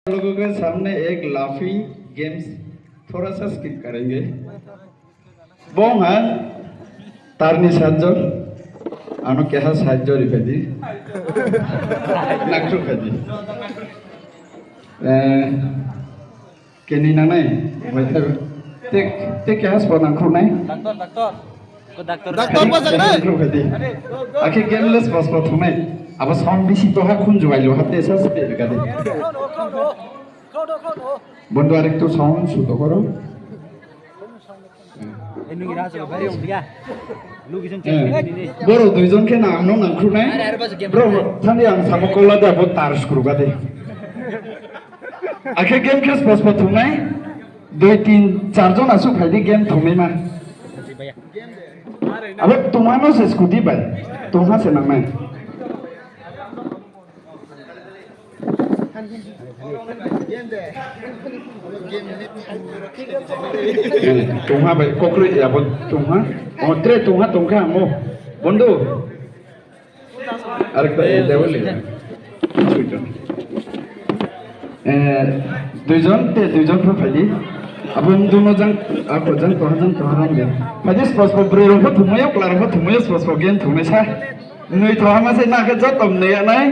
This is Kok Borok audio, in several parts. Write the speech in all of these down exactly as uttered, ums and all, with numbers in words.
लोगों के सामने एक लाफिंग गेम्स थोड़ा सा स्किप करेंगे। Bongha tarni sajjo, ano keha sajjo ri phaidi. Nakthuk phaidi. Eh, keni nangnai, wai thai. Te, te keha spo nangkhuk nai. Doctor, doctor. Ko doctor. Doctor. Keni bajak nai. Nangkhuk phaidi. Akhe game less bos bos thungnai. Abo som bisi toha khunju ailo hate sa se de gade. Bondo arektu sound suto koro. Eh, borok duijon khe na ang no nangkhuknai. Borok thani ang samo kola da bo tar skrubade. Akhe game khe spo spo thungnai. Dui tin char jon asuk phaidi game thungnai ma. Abo tungma no se scooty bai. Tungma se nangnai. Tungha bai kokroi ya bo tungha. O tre tungha tungkha amo. Bondo. Arekta e dewali. Suiton. Eh, duijon te duijon pho phaidi. Abo duno jang, ako jang, toha jang, toha jang de. Phaidi spo spo broi rok pho thumai, okla rok pho thumai, spo spo gen thumai sa. Nui toha ma se na khe joto nui anai.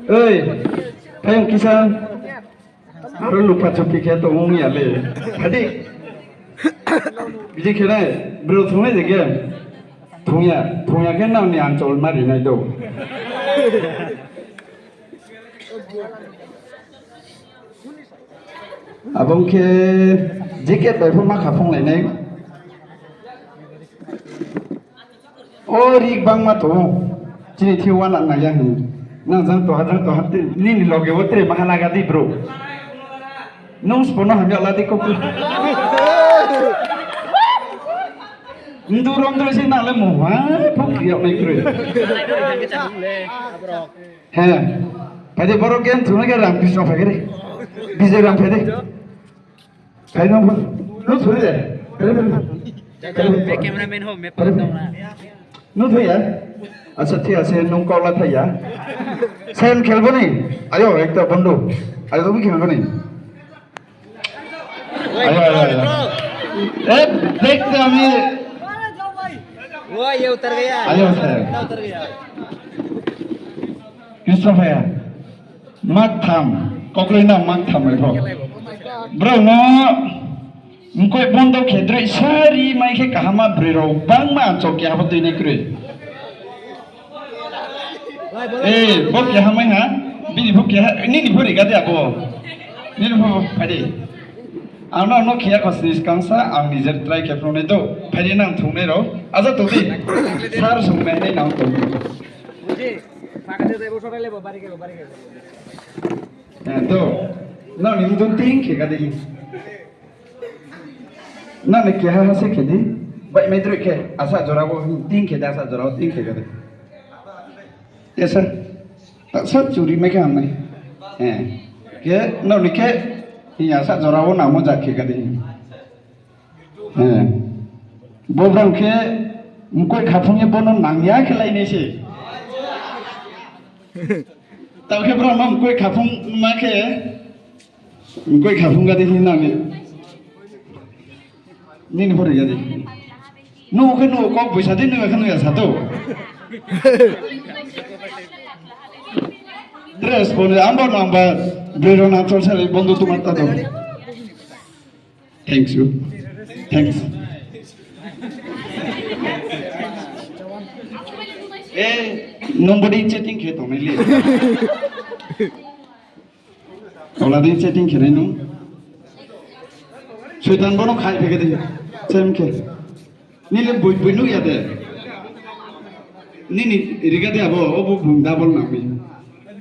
Oi, phayung kisa. Aro lupa chupi khe tong wng ya le. Hadi. Bidi khe nai, bro thungnai je khe. Thungya, thungya khe nang ni ang chol mari nai do. Abong khe jacket bai pho ma kha phung lai nai. O rik bangma tongo. Chini thwi uanang nai ya hwnwi. Nang jang toha jang toha tei nini loge o tre maha laga di bro. Nung spono hamya la di kok. Ndu rom dre si nang le mo ha phok yok nai kroi. He. Phaidi borok game thunai khe Ram Krishna phai khe re. Bijay Ram phai de. Khai no, no thoi de. Cameraman ho, me pa dong na. No thoi ya. Acha, thik ase, nung kok la thai ya. Sen khelbo ni. Ayo, ekta bondo. Ayo, tumi khelbo ni. Ayo, ayo, ayo. Eh, dekhte ami. वो ये उतर गया। Ayo, sir. उतर गया। Christopher. Mak tham, kokroi na mak tham bai pho. Bro no mkoi bondo khedroi sari mai khe kahama broi rok bangma chok ya bo twi nai kroi. Eh, bo keha mai ha, bini bo keha, nini bo riga de abo. Nini bo phai de. Ang no no khiya khosni skangsa ang nijer try khe phone do. Phai de nang thung nai ro. Aja to di. Sar sung nai nai nang to. Pakate de bo sora lebo, bari ke, bari ke. Eh, to, no, ni dun ting khe ka de. No, ni khe ha se khe di. Bai me dre khe, asa jora bo ting khe da, asa jora bo ting khe ka de. Esa, ta sa churi me khe amai. Eh, ke, no, ni khe, ni asa jora bo namo ja khe ka de. Eh. Bobrang khe mkoi khaphungni bono nangya khe lainai se. Tao khe borok no mkoi khaphung ma khe mkoi khaphung gadi hin nangni. Nini pore gadi. Nuh khe nuh kok buisa di nuh khe nuh ya sato. Dress pone amba no amba brero na chol sari bondo tumar tato. Thanks you. Thanks. Eh, nobody chatting khe tongnai le. Ola ding chatting khe nai nung. Soitan bono khai phege de. Chem khe. Nile bui bui nuk ya de. Nini riga de abo, obo bung double na bui.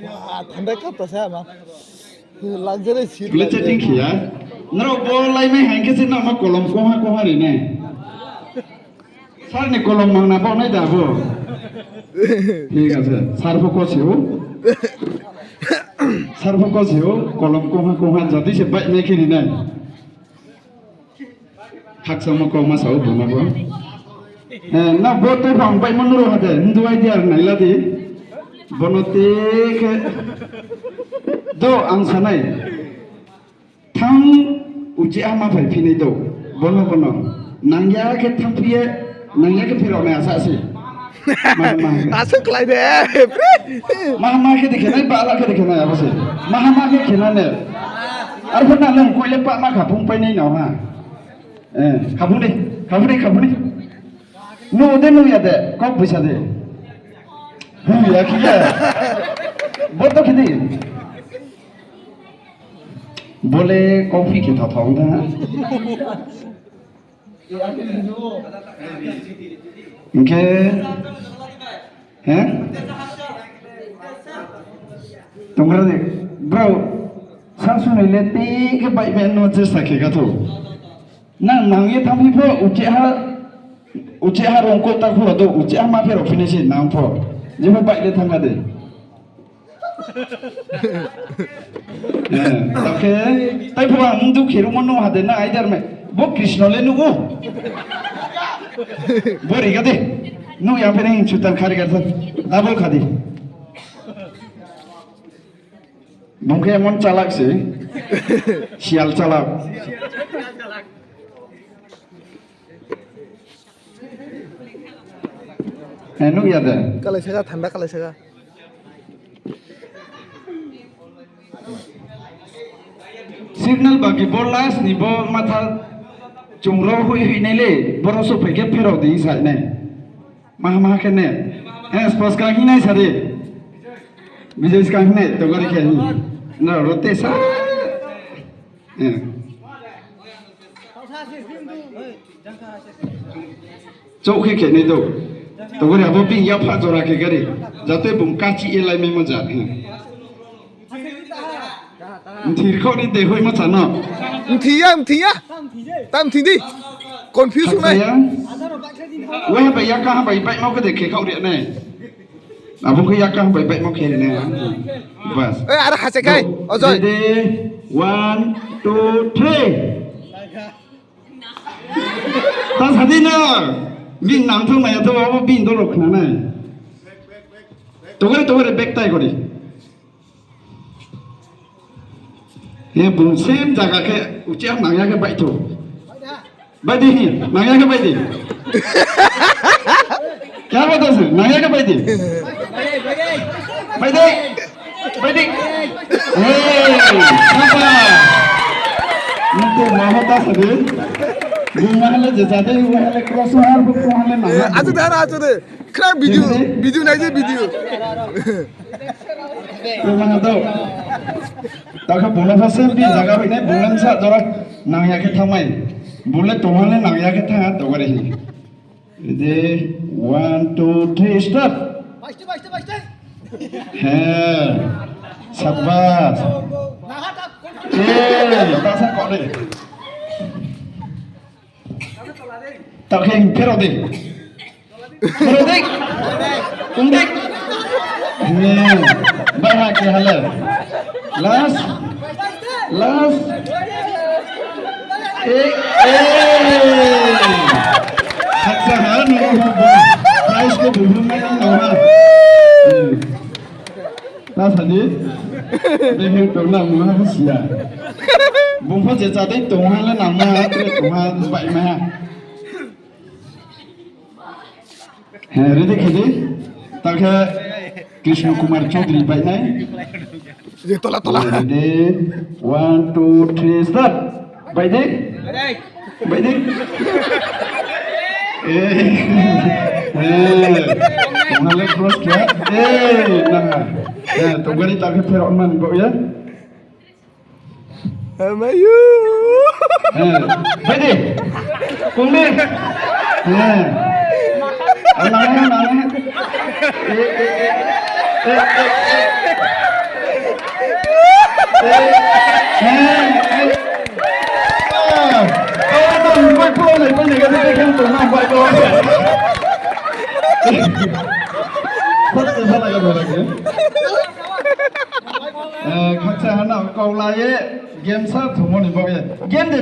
Wah, thandai kap ta sa ma. Luxury seat. Kule chatting khiya. Nrok bo lai mai hain khe se nama kolom koha koha ri nai. Sir ni kolom mangna bo nai da bo. Thik ase. Sir pho ko siu. Sir pho ko siu kolom koha koha jadi se bai mai khe ri nai. Haksa mo kok ma sao buma bo. Eh, na bo tei phang bai manu ro hade, ndu idea ar naila di. Bono te khe. Do ang sanai. Thang uchi ama phai phinai do. Bono bono. Nangya khe thang phiye, nangya khe phirok nai asa se. Ma, ma. Aswk khlai de. Ma, ma khe de khenai, ba la khe de khenai abo se. Ma, ma khe khenai ne. Ar phana nang koile pa ma kha phung pai nai no ha. Eh, khabuni, khabuni, khabuni. Nu de nu ya de, kok bisa de. Hu ya ki ya. Boto kidi. Bole coffee ke tha thong da. Oke. He? Tongra de, bro. Samsung ile te ke bai ben no chesta ke ka tho. Nang nang ye thang phi pho, uchi ha, uchi ha rong ko ta pho do, uchi ha ma phe rok phine si nang pho. Je pho bike le thang ka de. Eh, ta khe, tai pho ang du khiru mo no ha de na ai dar me. Bo Krishna le nu bo. Bo ri ga de. Nu ya phe ning chutan khari ga sa. Double khadi. Bung khe emon chalak se, siyal chalak. Eh, nuk ya de. Kalai saka, thanda kalai saka. Signal bagi bo last ni bo matha chungro hui hui nai le, borok so phai khe pherok di sai nai. Maha maha khe ne. Eh, spos ka hinai sari. Bijai ska hinai togori khe hin. Na rote sa. Eh. Chok khe khe nai do. Togori abo bing ya pha jora khe gari. Jate bung kachi elai mai mo ja. Eh. Mthir kho ni de hoi ma chano. Mthiya, mthiya. Tam thi di. Confuse nai. Wah bai ya ka bai bai mau ke de khe khau de nai. Abo ke ya ka bai bai mau khe nai. Bas. Eh, ara hase kai. Ojoi. Ready? One, two, three. Ta sadi na. Bin nang thong nai to abo bin do rok na nai. Togore togore back tai kori. He bung same jaga khe uchi ang nangya khe baitho. Baidi hi, nangya khe baidi. Kya bata se, nangya khe baidi. Baidi, baidi. Hey, papa. Nte maho ta sadi. Bung mahale je jade, mahale cross mahal, bung mahale nangya. Achu de, achu de. Kra video, video nai je video. Tongmani do. Takha bono pha selfie jaga hoinai bono sa jora nangya khe thamai. Bole tongmani nangya khe tha togari hi. Ready, one, two, three, start. He, sabas. Eh, tasa kore. Takhe phero de. Phero de. Ung de. Hmm. Bai ha ke hale. Last. Last. Eh, eh. Haksa ha, no, no, no. Prize ko bumung na, no, no. Hmm. Ta sadi, de heng tong na mungha khe siya. Bungpha je cha dei tongha le nangma, tre tongha bai ma ha. He, ready khedi. Ta khe Krishna Kumar Chaudhary bai nai. Je tola, tola. Ready, one, two, three, start. Baidi? Baidi? Eh. Eh. Tongale cross kya? Eh, nanga. Eh, tongani takhe pherok man bo ya. Amayu. Eh, baidi? Kungni? Eh. Nanga, nanga. Eh, eh, eh. Eh, eh, eh. Khaksa hana kau lai ye game sa thumoni bo ye game de